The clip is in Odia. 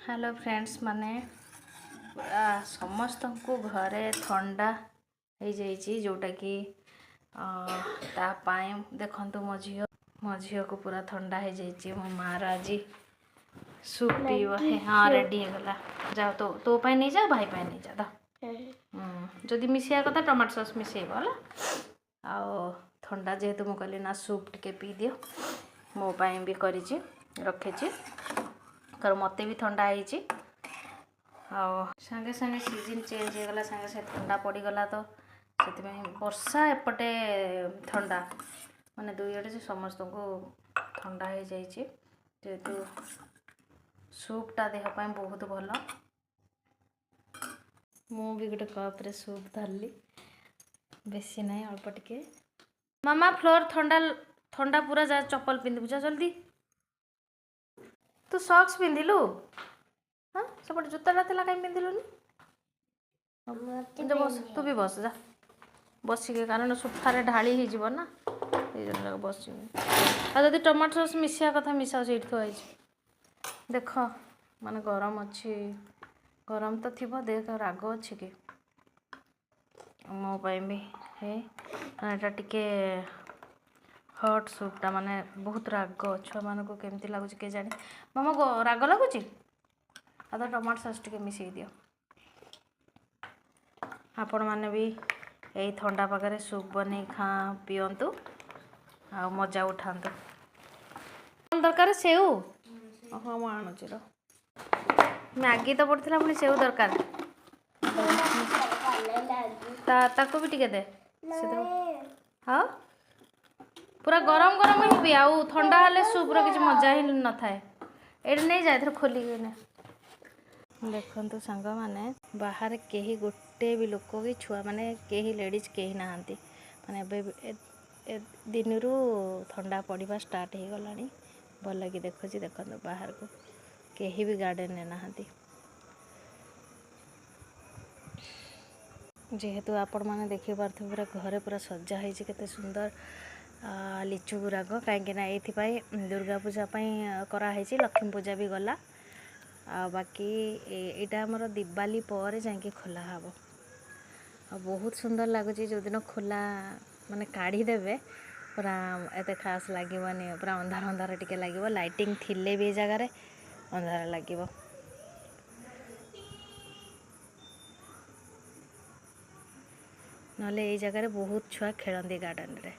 ହ୍ୟାଲୋ ଫ୍ରେଣ୍ଡସ୍, ମାନେ ପୁରା ସମସ୍ତଙ୍କୁ ଘରେ ଥଣ୍ଡା ହେଇଯାଇଛି, ଯେଉଁଟାକି ତା ପାଇଁ ଦେଖନ୍ତୁ ମୋ ଝିଅକୁ ପୁରା ଥଣ୍ଡା ହେଇଯାଇଛି। ମୋ ମାଆର ଆଜି ସୁପ୍ ପିଇବ। ହଁ, ରେଡ଼ି ହେଇଗଲା। ଯାଅ, ତୋ ପାଇଁ ନେଇଯାଅ, ଭାଇ ପାଇଁ ନେଇଯା ତ। ଯଦି ମିଶେଇବା କଥା ଟମାଟୋ ସସ୍ ମିଶେଇବ ହେଲା। ଆଉ ଥଣ୍ଡା ଯେହେତୁ, ମୁଁ କହିଲି ନା ସୁପ୍ ଟିକେ ପିଇଦିଅ। ମୋ ପାଇଁ ବି କରିଛି, ରଖିଛି, କାରଣ ମୋତେ ବି ଥଣ୍ଡା ହେଇଛି। ଆଉ ସାଙ୍ଗେ ସାଙ୍ଗେ ସିଜିନ୍ ଚେଞ୍ଜ ହେଇଗଲା, ସାଙ୍ଗେ ସାଙ୍ଗେ ଥଣ୍ଡା ପଡ଼ିଗଲା ତ ସେଥିପାଇଁ। ବର୍ଷା ଏପଟେ ଥଣ୍ଡା, ମାନେ ଦୁଇଆଡ଼େ ଯେ ସମସ୍ତଙ୍କୁ ଥଣ୍ଡା ହେଇଯାଇଛି। ଯେହେତୁ ସୁପ୍ଟା ଦେହ ପାଇଁ ବହୁତ ଭଲ, ମୁଁ ବି ଗୋଟେ କପ୍ରେ ସୁପ୍ ଧରିଲି। ବେଶୀ ନାହିଁ, ଅଳ୍ପ ଟିକେ। ମାମା, ଫ୍ଲୋର୍ ଥଣ୍ଡା, ଥଣ୍ଡା ପୁରା। ଯା, ଚପଲ ପିନ୍ଧିବୁ, ଯା ଜଲ୍ଦି। ତୁ ସକ୍ସ ପିନ୍ଧିଲୁ? ହଁ, ସେପଟେ ଜୁତାଟା ଥିଲା, କାହିଁ ପିନ୍ଧିଲୁନି? ବସ, ତୁ ବି ବସ, ଯା ବସିକି, କାରଣ ସୋଫାରେ ଢାଳି ହେଇଯିବ ନା। ଦୁଇ ଜଣ ଯାକ ବସିବି। ଆଉ ଯଦି ଟମାଟୋ ସସ୍ ମିଶିବା କଥା ମିଶାଅ, ସେଇଠି ଥୁଆ ହେଇଛି ଦେଖ। ମାନେ ଗରମ ଅଛି, ଗରମ ତ ଥିବ, ଦେଖ ରାଗ ଅଛି କି। ମୋ ପାଇଁ ବି ହେ ଏଇଟା ଟିକେ ହଟ୍ ସୁପ୍ଟା, ମାନେ ବହୁତ ରାଗ। ଛୁଆମାନଙ୍କୁ କେମିତି ଲାଗୁଛି କେଜାଣି। ମାମା, ରାଗ ଲାଗୁଛି? ଆଉ ତ ଟମାଟୋ ସସ୍ ଟିକେ ମିଶାଇ ଦିଅ। ଆପଣମାନେ ବି ଏଇ ଥଣ୍ଡା ପାଗରେ ସୁପ୍ ବନେଇ ଖା ପିଅନ୍ତୁ ଆଉ ମଜା ଉଠାନ୍ତୁ। କ'ଣ ଦରକାର? ସେଉ? ହଁ, ମୁଁ ଆଣୁଛି ର। ମ୍ୟାଗି ତ ପଡ଼ିଥିଲା, ପୁଣି ସେଉ ଦରକାର। ତାକୁ ବି ଟିକେ ଦେ ସେଥିରୁ। ହଁ, ପୁରା ଗରମ ଗରମ ହିଁ ପିଇ, ଆଉ ଥଣ୍ଡା ହେଲେ ସୁପ୍ର କିଛି ମଜା ହିଁ ନଥାଏ। ଏଇଠି ନେଇଯା, ଏଥିରେ ଖୋଲିକି ନେ। ଦେଖନ୍ତୁ ସାଙ୍ଗମାନେ, ବାହାରେ କେହି ଗୋଟେ ବି ଲୋକ କି ଛୁଆମାନେ କେହି, ଲେଡ଼ିଜ୍ କେହି ନାହାନ୍ତି। ମାନେ ଏବେ ଦିନରୁ ଥଣ୍ଡା ପଡ଼ିବା ଷ୍ଟାର୍ଟ ହେଇଗଲାଣି। ଭଲକି ଦେଖୁଛି, ଦେଖନ୍ତୁ, ବାହାରକୁ କେହି ବି ଗାର୍ଡ଼େନରେ ନାହାନ୍ତି। ଯେହେତୁ ଆପଣମାନେ ଦେଖିପାରୁଥିବେ, ପୁରା ଘରେ ପୁରା ସଜା ହେଇଛି କେତେ ସୁନ୍ଦର ଲିଚୁ ଗୁରାକ, କାହିଁକିନା ଏଇଥିପାଇଁ ଦୁର୍ଗା ପୂଜା ପାଇଁ କରାହେଇଛି। ଲକ୍ଷ୍ମୀ ପୂଜା ବି ଗଲା, ଆଉ ବାକି ଏଇଟା ଆମର ଦିୱାଲି ପରେ ଯାଇକି ଖୋଲା ହେବ। ଆଉ ବହୁତ ସୁନ୍ଦର ଲାଗୁଛି। ଯେଉଁଦିନ ଖୋଲା ମାନେ କାଢ଼ିଦେବେ, ପୁରା ଏତେ ଖାସ୍ ଲାଗିବନି, ପୁରା ଅନ୍ଧାର ଅନ୍ଧାର ଟିକେ ଲାଗିବ। ଲାଇଟିଂ ଥିଲେ ବି ଏ ଜାଗାରେ ଅନ୍ଧାର ଲାଗିବ। ନହେଲେ ଏଇ ଜାଗାରେ ବହୁତ ଛୁଆ ଖେଳନ୍ତି ଗାର୍ଡ଼େନରେ।